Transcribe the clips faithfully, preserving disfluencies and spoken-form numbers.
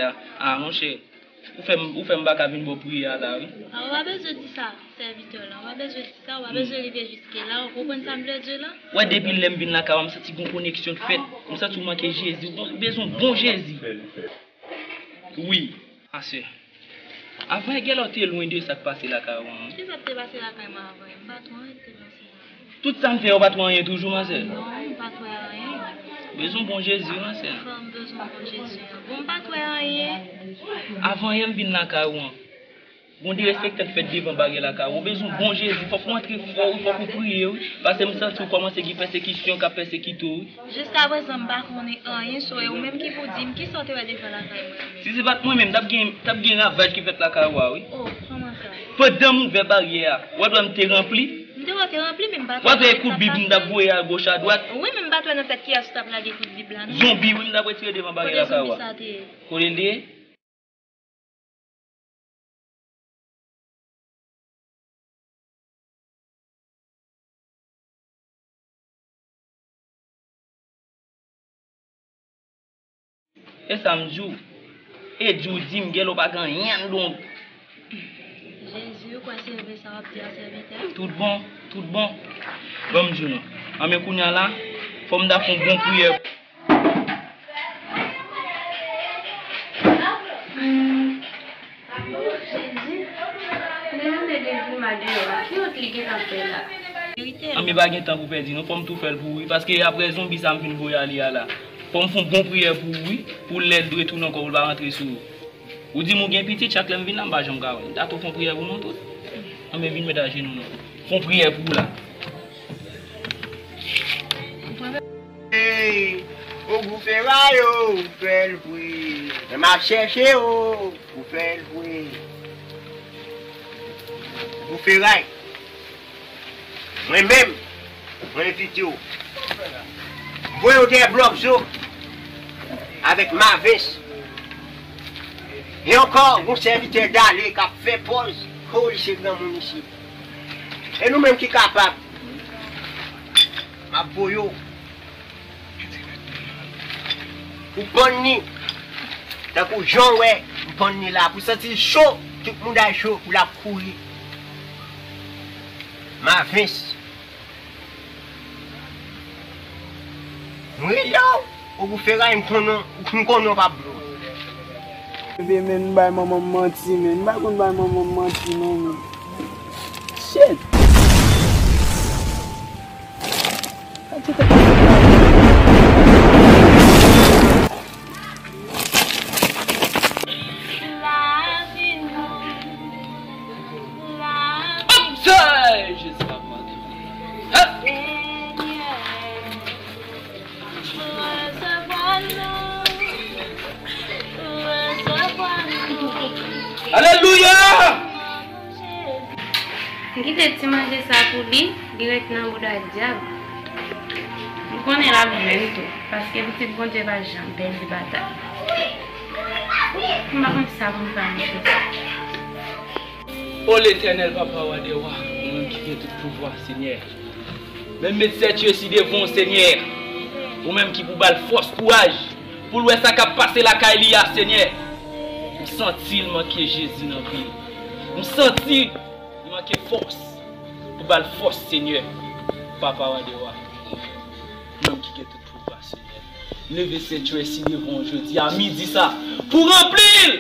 A, a, monchè, ou fè m, ou fè m pa ka vin ba w priyè a la, wi. A, ou pa bezwen di sa, sèvitè la. Ou pa bezwen di sa, ou pa bezwen rive jiske la. Ou konprann sa m vle di w la? Wè, depi lè m vin lakay ou a, m santi gon koneksyon k fèt. M santi w manke Jezi. Ou bon, bezwen bon Jezi. Wi, ma sè. Avan yè, genlè w te lwen de sa k pase lakay ou an. Kisa k te pase lakay mwen avan yè? M pa t wè anyen k te pase. Tout sa m fè yo pa t wè anyen toujou, ma sè? Non, m pa t wè anyen. Bezwen bon Jezi, ma sè. Kòman bezwen bon Jezi an? Bon, m pa t wè anyen. Avan yè m vin lakay ou an. Gon derespektan k fèt devan baryè lakay ou. Ou bezwen bon Jezi, fòk ou antre fò, wi, fòk ou priye, wi. Paske m santi w kòmanse gen pèsekisyon k ap pèsekite w, wi. Jiskaprezan, m pa konnen anyen sou yo, ou menm ki pou di m kisa w te wè devan lakay mwen menm. Si se pa t mwen menm, t ap gen, t ap gen ravaj ki fèt lakay ou a, wi. Oh, kòman sa? Pandan m ouvè baryè a, w ap wè m te ranpli. M te wè w te ranpli, men m pa t wè kout bib m t ap voye agoch adwat. Wi, men m pa t wè nan tèt kiyès ou t ap lage kout bib la, non. Zonbi, wi, m t ap retire devan baryè lakay ou a. Kote zonbi sa te ye? Kote l te ye? E sa m di w. E di w di m, genlè w pa gen anyen donk. Jezi, ou kwè se vre sa w ap di a, sèvitè? Tout bon, tout bon. Ban m di w non. Anben kounye a la, fò m ta fè yon bon priyè. Anben pa gen tan pou pèdi non, fò m tou fè l pou ou wi, paske aprè zonbi sa m fin voye ale a la, fò m fè yon bon priyè pou ou wi, pou lè l retounen ankò pou l pa rantre sou ou. Ou di m ou gen pitit, chak lè m vin la m pa janm ka wè l. M ta tou fè yon priyè pou nou tout. Anben vin met ajenou non. Fè yon priyè pou ou la. Ey, Ogou Feray, ou fè l vre. Men m ap chèche w, ou fè l vre. Ogou Feray. Mwen menm, mwen envite w. Voye w dèyè blòk zo avèk Mavens. E ankò, gon sèvitè Dale k ap fè pòz, oh, li se granmoun isit. E nou menm ki kapab, m ap voye w. Pou pann ni, tankou jan w wè m pann ni la, pou santi l cho, tout mouda l cho, pou l ap kouri. Mavens. M rele w, Ogou Feray, m konnen, m konnen w p ap vle w. Ebe, men, m bay manman m manti, men. M pa konn bay manman m manti, non, men. Shit! Sa ki te pase la? Lavi nou, lavi nou. Jezi pa pardone. Senyè, resevwa nou, resevwa nou. Alelouya! M kite ti manje sa pou li, li ret nan bouda dyab. M konnen l ap jwenn tou, paske pitit Bondye pa janm pèdi batay. M pa konn sa pou m fè avèk sa. O Letènèl, Papa wa dè wa, ou menm ki gen tout pouvwa, Senyè. Men m met sèt je si devan w, Senyè. Ou menm ki pou ba l fòs, kouraj, pou l wè sa k ap pase lakay li a, Senyè. M santi l manke Jezi nan vi l. M santi li manke fòs. Pou ba l fòs, Senyè. Papa wa dè wa. Ou menm ki gen tout pouvwa, Senyè. Leve sentri si devan w jodi a midi sa pou ranpli l.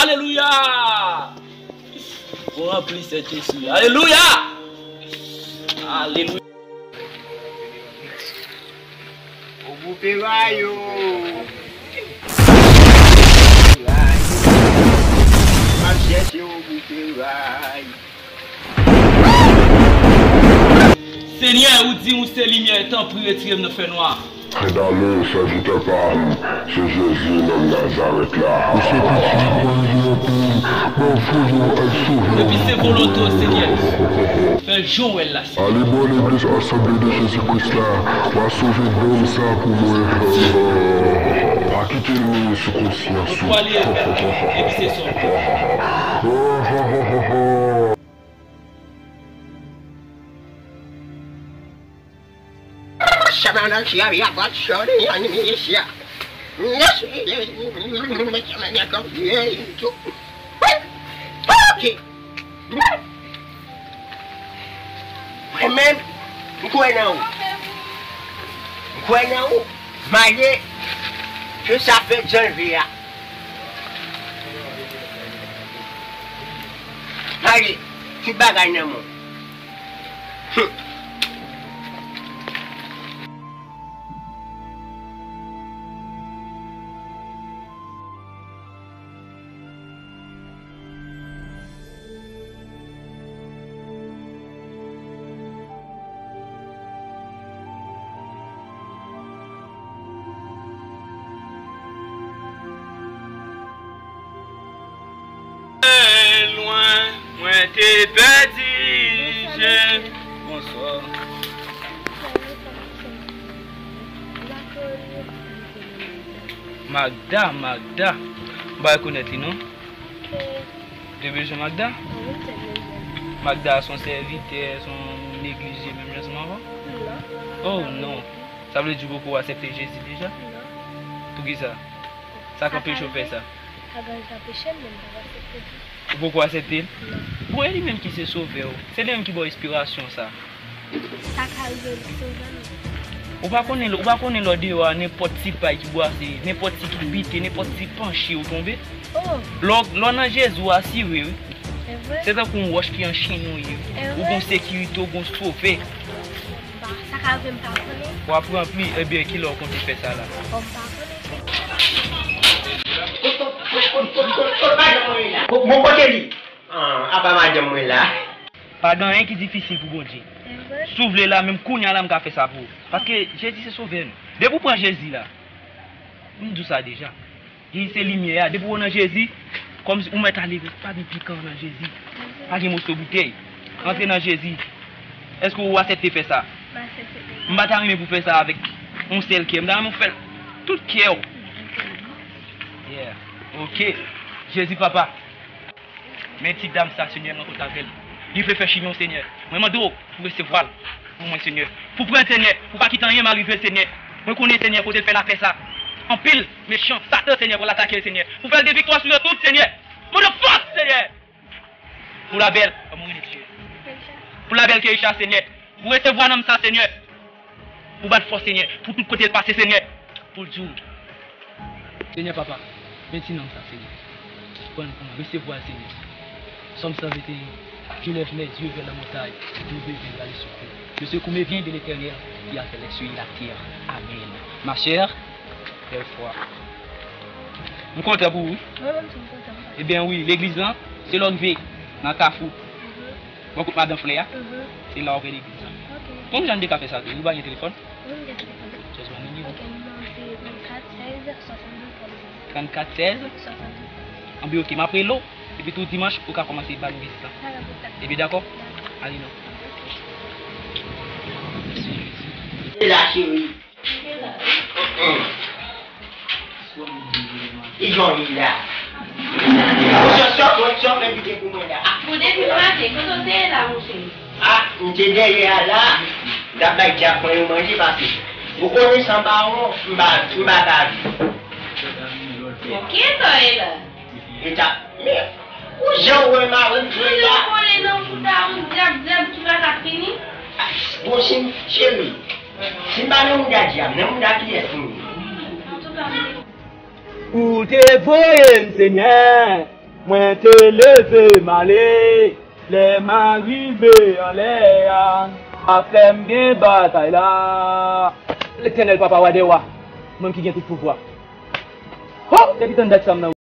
Alelouya! Pou ranpli sentri. Alelouya! Alelouya! Ogou Feray yo. M ap chèche Ogou Feray. Senyè, ou di ou se limyè, tanpri retire m nan fènwa. Dale, sèvitè pa m, se Jezi nonm Nazarèt la. Ou se pitit Bondye anpil, m ap voye w al sove yon moun. Epi se volonte w, Senyè. Fè jan w wè l la, Senyè. Ale bò legliz Asanble de Jezi Kris la, w a sove nonm sa pou mwen. Pa kite l mouri sou konsyans ou. Ou pwale epi se sòl. Sa va nan ti a, ya va sòri, an mi isi a. Yes, ok. Mwen menm, m kwè nan ou. M kwè nan ou. M ale, ke sa fè janvye a. M ale, tout bagay nan men w. Hum. Lwen, mwen te pèdi je. Bonswa. Magda, Magda. M pa rekonèt li non. Ou te bezwen Magda? Magda se yon sèvitè, se yon moun neglije menm jan ansanm avè w? Oh non. Sa vle di ou poko aksepte Jezi deja? Poukisa? Sa k anpeche w fè sa? Sa ka rive anpeche m, men m poko aksepte l. Ou poko aksepte l? Non. Bon, e li menm ki se sovè w. Se li menm ki ba w enspirasyon sa. Sa ka rive li sove m. Ou pa konnen, ou pa konnen lè w deyò a, nenpòt ti pay ki bwase, nenpòt ti kibite, nenpòt ti panche ou tonbe. Oh. Lè w, lè w nan Jezi, w asire, wi. Se vre? Se tankou yon wòch ki anchene w ye. Ou gon sekirite, ou gon sovè. Ba, sa ka rive m pa konnen. W ap ranpli, ebyen, kilè w konte fè sa la? Bon, m pa konnen. Bon, bon, kote li? Ah, apa madanm mwen la? Pa gen anyen ki difisil pou Bondye. Si w vle la, menm kounye a la, m ka fè sa pou ou. Paske Jezi se sovè nou. Depi w pran Jezi la, m di w sa deja. Li se limyè a. Depi w nan Jezi, kòmsi ou mèt ale, pa gen pikan nan Jezi. Pa gen moso boutèy. Antre nan Jezi. Èske ou aksepte fè sa? M aksepte fè sa. M pa ta renmen pou fè sa avèk yon sèl kè. M ta renmen ou fè l tout kè w. Yeah. Ok. Jezi papa. Men ti dam sa, Senyè, mwen kontan avè l. Li vle fè chimen w, Senyè. Mwen mande w pou resevwa l pou mwen, Senyè. Pou pran l, Senyè. Pou pa kite anyen mal rive l, Senyè. Mwen konnen, Senyè, kote l fè l ap fè sa. Anpil mechan, Satan, Senyè, pral atake l, Senyè. Pou fè l gen viktwa sou yo tout, Senyè. Mwen mande fòs, Senyè. Pou labèl, kòman w rele, Senyè? Pou labèl Keisha, Senyè. Pou resevwa nonm sa, Senyè. Pou ba l fòs, Senyè. Pou tout kote l pase, Senyè. Pou l di w. Senyè papa, beni nonm sa, Senyè. Pran l pou mwen, resevwa l, Senyè. Sòm san venteyen. Je lève mes yeux vers la montagne, d'où me viendra le secours. Le secours me vient de l'Éternel, qui a fait les cieux et la terre. Amen. Ma sœur, bèl fwa. M kontan pou ou, wi. Mwen menm tou, m kontan. Ebyen, wi, legliz lan, se lè w rive nan kafou. Mhm. Bò kot madan Flè a, mhm, se la w ap wè legliz la. Ok. Konbyen jan n te ka fè sa tou? Ou pa gen telefòn? Wi, m gen telefòn. Just one minute. Ok, nimewo m se trannkat sèz swasanndouz twaz. Trannkat sèz? Swasanndouz twaz. Anben, ok, m ap rele w, epi tou dimanch, ou ka kòmanse ba nou vizit la. Dakò, dakò. Epi dakò? Dakò. Ale non. Ok. Mèsi, Jezi. E la, cheri. Ijon li la. Sòt, sòt, sòt, sòt, envite pou mwen la. Bon, depi maten, kote w te ye la, monchè? A, m te dèyè a la. M t ap bay dyab mwen yo manje pase. Ou konnen san bawon, m pa, m pa ka viv. Bon, kiyès w ye la? E ta, men, ou jan w wè mari m jwe la. Ou vole nan bouda moun dyab, dyab ki pa ka fini. Bon, si m, cheri, si m pa nan mouda dyab, nan mouda kiyès m ye? Antouka, m te Ou te voye m, Senyè, mwen te leve m ale. Lè m arive anlè a, pa fè m gen batay la. Letènèl Papa, Wa dè wa, mwen ki gen tout pouvwa. Ho! Depi tann dat sa m nan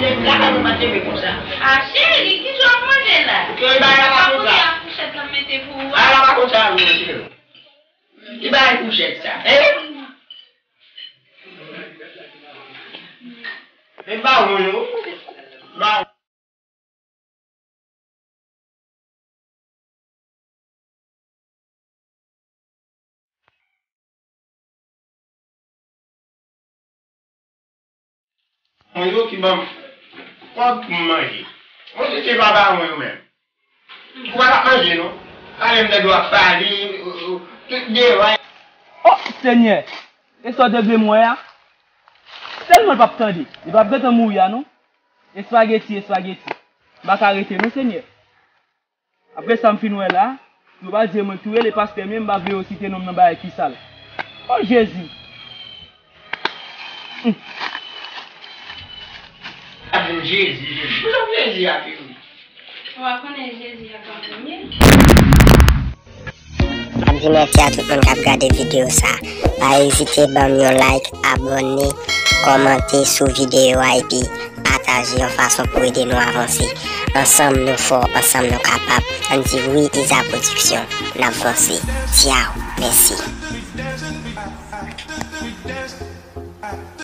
Li te gade nou pa t leve konsa. A cheri, ki jan w manje la? Ke li bay la pa konsa. Kote a fouchèt la mete pou ou a? Bay la pa konsa, non, cheri. Li bay fouchèt sa. Eh? Men bawon yo. Bawon. Mwen yo ki ban m kòb pou m manje. Mwen se se pa bawon yo menm. Ou pa t ap manje non. Pale m nèg yo ap pale, tout devan. Oh Senyè! E sa w te vle m wè a? Sèlman l p ap tande. Li p ap gentan mouri a non. Espageti, espageti. M pa ka rete non, Senyè. Apre sa m fin wè la, yo pa di e mwen ki rele pastè, men m pa vle yo site non m nan bagay ki sal. O Jezi! Ap di m Jezi, Jezi. Poukisa Jezi ap vini? Ou pa konnen Jezi ap an premye? M ap di mèsi a tout moun k ap gade videyo sa. Pa ezite ban m yon like, abòne, kòmante sou videyo a epi pataje yon fason pou ede nou avanse. Ansanm nou fò, ansanm nou kapab. Ann di wi Iza Production. N ap vanse. Tchaw. Mèsi.